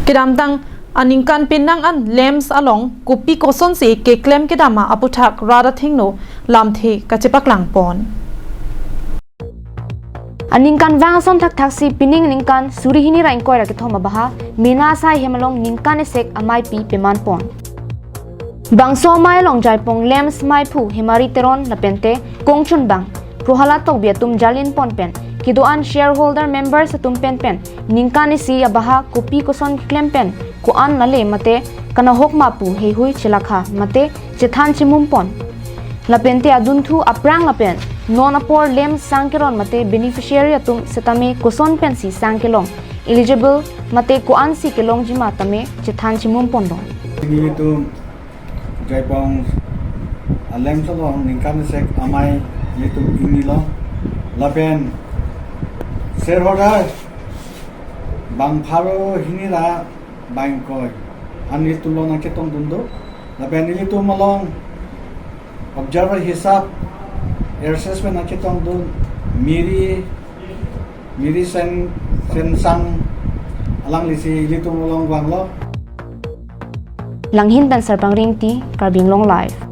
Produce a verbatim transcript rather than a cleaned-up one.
Kedamtang aningkan penang an LAMPS along kopi kosonsi keklem kedam ma aputhak rat athengno lamthe kachepaklang pon. Aningkanvang ason thakthaksi pining aningkan suri hini ra ingkoi ra kethom abaha mena asai hem along ningkan esek amaipi peman pon. Bangso amai along Jaipong LAMPS maiphu Hemari Teron lapente kongchunbang Prohalad Tokbi atum jalin pon pen kedo-an shareholder members atum pen pen ningkan isi abaha kopi koson klem pen ko-an lale mate kanahok ma pu heihui chelakha mate chethan chimum pon. Lapente adunthu aphrang lapen non apor LAMPS sangkeron mate beneficiary atum setame koson pensi sangkelong, eligible mate ko-ansi kelongji ma tame chethan chimum pondon. Nelitum Jaipong LAMPS along ningkan esek amai nelitum ingnilo. Lapen shareholder bang pharo hini ra bang ingkoi an nelitum along nangchetongdun do. Lapen nelitum along observer hisap assessment nangchetongdun Miri, Miri Sen, Sensang alanglisi nelitum along vanglo. Langhin pen Sarpangri Ingti, Karbi Anglong Live.